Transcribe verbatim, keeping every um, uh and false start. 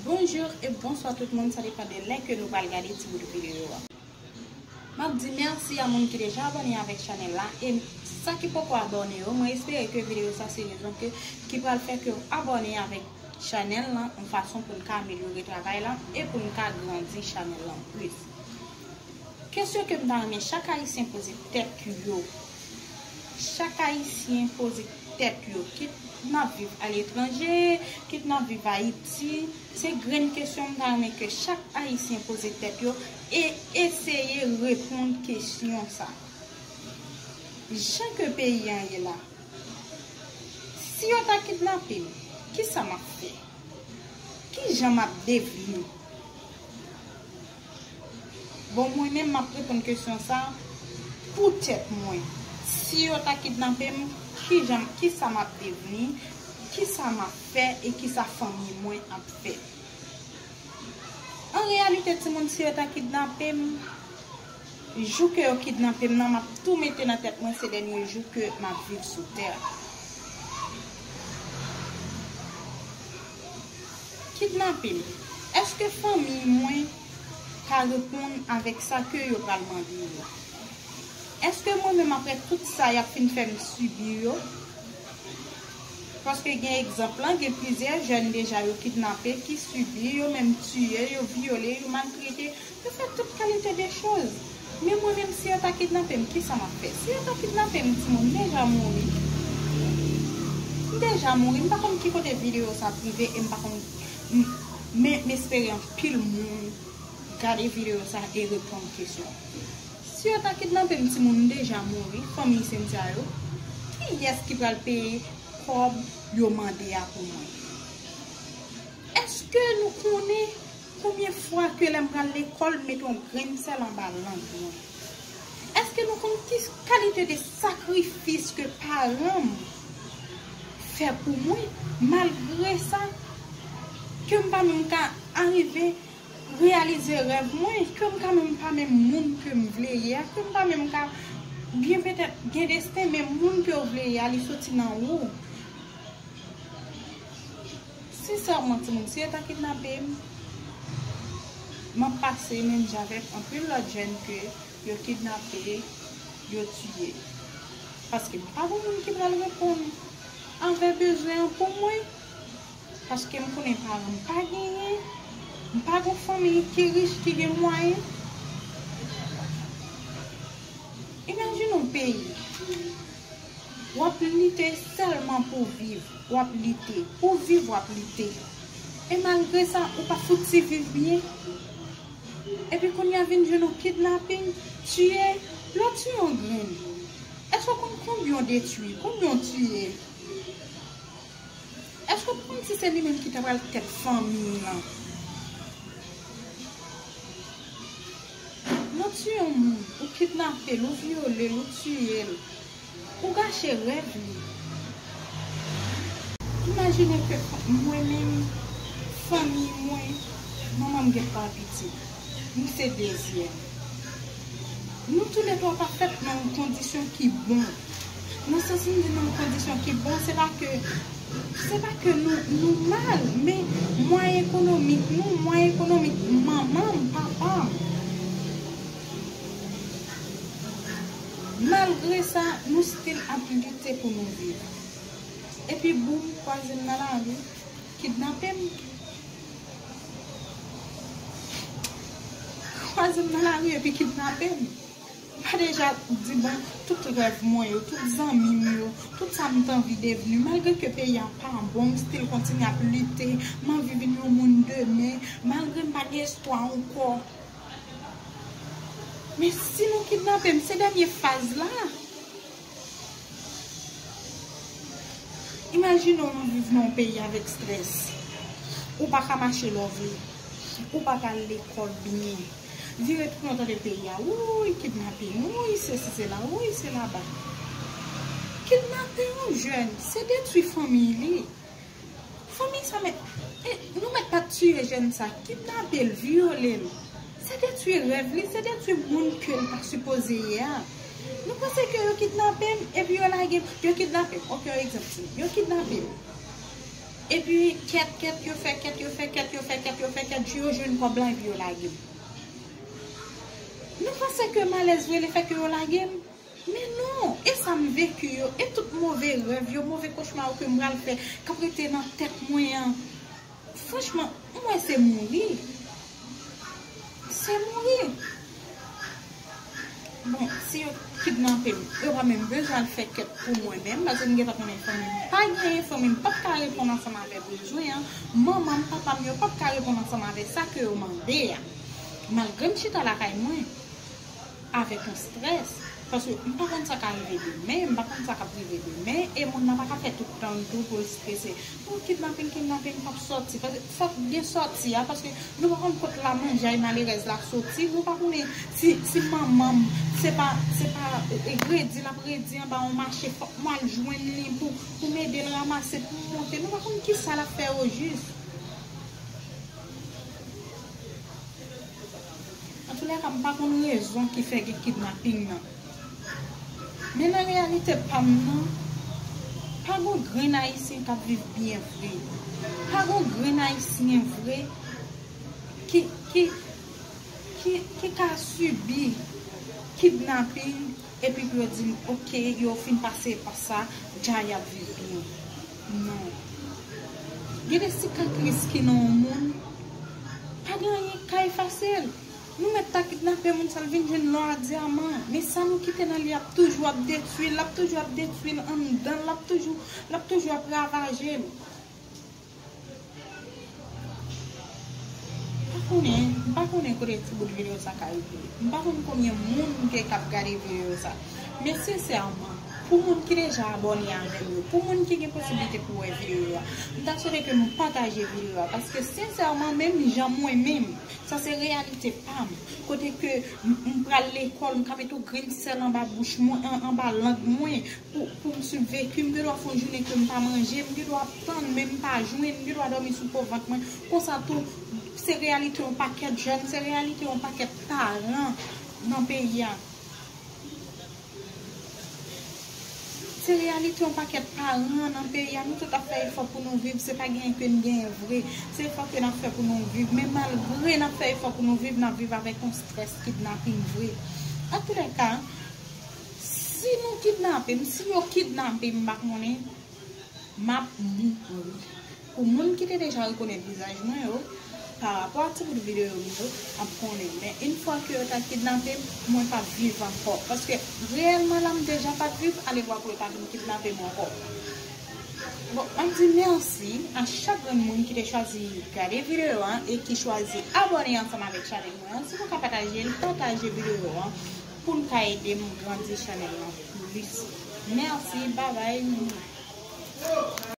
Bonjou e bonswa tout moun, sa depann de lè ke nou pral gade ti bout videyo a. M ap di mèsi a moun ki deja abòne avèk chanèl la, e sa ki poko abòne yo, mwen espere ke videyo sa se rezon ke, ki pral fè ke w abòne avèk chanèl lan, yon fason pou n ka amelyore travay la e pou n ka grandi chanèl lan plis. Kesyon ke m ta renmen chak Ayisyen poze tèt yo, chak Ayisyen poze tèt yo, kit n ap viv aletranje, kit n ap viv Ayiti, se grenn kesyon m ta renmen ke chak Ayisyen poze tèt yo e eseye reponn kesyon sa. Jan ke peyi an ye la, si yo ta kidnape m, kisa m ap fè? Kijan m ap devni? Bon, mwen menm, m ap reponn kesyon sa pou tèt mwen. Si yo ta kidnape m, kijan, kisa m ap devni? Kisa m ap fè e kisa fanmi mwen ap fè? An reyalite, timoun, si yo ta kidnape m, jou ke yo kidnape m nan, m ap tou mete nan tèt mwen se dènye jou ke m ap viv sou tè a. Kidnape m. Èske fanmi mwen ka reponn avèk sa ke yo pral mande yo? Èske mwen menm, apre tout sa y ap fin fè m sibi yo? Paske gen egzanp lan, gen plizyè jèn deja yo kidnape, ki sibi, yo menm tiye, yo vyole, yo maltrete, yo fè tout kalite de choz. Men mwen menm, si yo ta kidnape m, kisa m ap fè? Si yo ta kidnape m, timoun, m deja mouri. M deja mouri. M pa konn ki kote videyo sa ap rive e m pa konn, m, men m espere anpil moun gade videyo sa e reponn kesyon. Si yo ta kidnape m, timoun, m deja mouri, fanmi Cynthia yo, kiyès ki pral peye kòb yo mande a pou mwen? Èske nou konnen konbyen fwa ke lè m pral lekòl, m mete yon grenn sèl anba lang mwen? Èske nou konn ki kalite de sakrifis ke paran m fè pou mwen, malgre sa, ke m pa menm ka arive reyalize rèv mwen, ke m ka menm pa menm moun ke m vle ye a, ke m pa menm ka, byen petèt gen desten, men moun ke w vle ye a, li soti nan ou. Sensèman, timoun, si yo ta kidnape m, m ap pase menm jan avèk anpil lòt jèn ke yo kidnape, yo tiye. Paske m pa gon moun ki pral reponn anvè bezwen an pou mwen. Paske m konnen paran m pa genyen, m pa gon fanmi ki rich, ki gen mwayen. Imajine yon peyi, w ap lite sèlman pou viv, w ap lite. Pou viv, w ap lite. E malgre sa, ou pa fouti viv byen. Epi kounye a vin jwenn yon kidnaping, tiye, lè w tiye yon grenn. Èske w konn konbyen w detwi, konbyen w tiye? Èske w konn si se li menm ki ta pral tèt fanmi w lan? Lè w tiye yon moun, ou kidnape l, ou vyole l, ou tiye l, ou gache rèv li. Imajine ke mwen menm, fanmi mwen, manman m gen twa pitit. M se dezyèm. Nou toulètwa pa fèt nan yon kondisyon ki bon. Nan sans m di nan yon kondisyon ki bon, se pa ke, se pa ke nou, nou mal, men mwayen ekonomik nou, mwayen ekonomik manman m, papa m. Malgre sa, nou still ap lite pou nou viv. Epi boum, kwaze m nan lari, kidnape m. Kwaze m nan lari epi kidnape m. M pa deja di, bon, tout rèv mwen yo, tout zanmi m yo, tout sa m t anvi devni, malgre ke peyi a pa bon, m still kontinye ap lite, m anvi vin yon moun demen, malgre m pa gen espwa ankò. Men si nou kidnape m, se dènye faz la. Imajine w ap viv nan yon peyi avèk estrès. Ou pa ka mache lè w vle. Ou pa ka al lekòl byen. Vire tounen w tande peyi a, wouy, kidnaping, wouy, sesi, sela, wouy, se laba. Kidnape yon jèn, se detwi fanmi li. Fanmi sa mèt, e, nou mèt pa tiye jèn sa, kidnape l, vyole l. Se detwi rèv li, se detwi moun ke l ta sipoze ye a. Nou panse ke yo kidnape m, epi yo lage m, yo kidnape m. Ok, yon egzanp, timoun. Yo kidnape m. Epi, kèt, kèt, yo fè, kèt, yo fè, kèt, yo fè, kèt, yo Yo jwenn kòb la epi yo lage m. Nou panse ke m alèz vre lefètke yo lage m? Men non, e sa m veki yo, e tout move rèv yo, move kochma yo ke m pral fè, k ap rete nan tèt mwen an. Franchman, m wè se mouri. Se mouri. Bon, si yo kidnape m, yo pa menm bezwen al fè kèt pou mwen menm, paske m gentan konnen fanmi m pa genyen, fanmi m p ap ka reponn ansanm avè bezwen an, manman m, papa m, yo p ap ka reponn ansanm avè sa ke yo mande a. Malgre m chita lakay mwen, avèk yon strès, paske m pa konn sa ka rive demen, m pa konn sa k ap rive demen, e moun nan pa ka fè tout tan l tou pou l strese. Bon, kidnaping, kidnaping p ap sòti. Paske fòk gen sòti a, paske nou pa konn kot lamanjay malerèz la soti. Nou pa konnen si, si manman m, se pa, se pa, e, e, redi l ap redi anba yon mache, fòk mwen al jwenn li pou, pou m ede l ranmase, pou m monte. Nou pa konn kisa l ap fè ojis. Antoulèka, m pa konn rezon ki fè gen kidnaping nan. Men nan reyalite pa m nan, pa gon grenn ayisyen k ap viv byen vre. Pa gon grenn ayisyen vre ki, ki, ki, ki ka sibi kidnaping epi pou yo di m, oke, yo fin pase pa sa, dja y ap viv byen. Non. Gen de sikatris ki nan yon moun, pa gen anyen k ka efase l. Nou mèt ta kidnape moun sa, l vin jwenn lò a dyaman. Men sa nou kite nan li ap toujou ap detwi l, l ap toujou ap detwi l anndan l, l ap toujou, l ap toujou ap ravaje l. M pa konnen, m pa konnen kote ti bout videyo sa ka rive. M pa konn konbyen moun ke k ap gade videyo sa. Men sensèman, pou moun ki deja abòne avè m yo, pou moun ki gen posiblite pou wè videyo a, m ta swete ke nou pataje videyo a, paske sensèman, menm jan mwen menm, sa se reyalite pa m. Kote ke m, m pral lekòl, m ka mete yon grenn sèl anba bouch mwen, an, anba lang mwen, pou, pou m sivveki, m gen dwa fè yon jounen ke m pa manje, m gen dwa ap tann, men m pa jwenn, m gen dwa dòmi sou po vant mwen. Konsa tou, se reyalite yon pakèt jèn, se reyalite yon pakèt paran nan peyi a. Se reyalite yon pakèt paran nan peyi a. Nou tout ap fè efò pou nou viv. Se pa genyen ke n genyen vre. Se efò ke n ap fè pou nou viv. Men malgre n ap fè efò pou nou viv, n ap viv avèk yon strès kidnaping vre. Antoulèka, si nou kidnape m, si yo kidnape m, m pa konnen, m ap mouri. Pou moun ki te deja rekonèt vizaj mwen yo, pa rapò a ti bout videyo m yo, ap konnen. Men yon fwa ke yo ta kidnape m, mwen p ap viv ankò. Paske reyèlman la, m deja p ap viv, alevwa pou yo ta vin kidnape m ankò. Bon, m ap di mèsi a chak grenn moun ki te chwazi gade videyo a e ki chwazi abòne ansanm avèk chanèl mwen an. Si nou ka pataje l, pataje videyo a pou l ka ede m grandi chanèl lan plis. Mèsi, babay.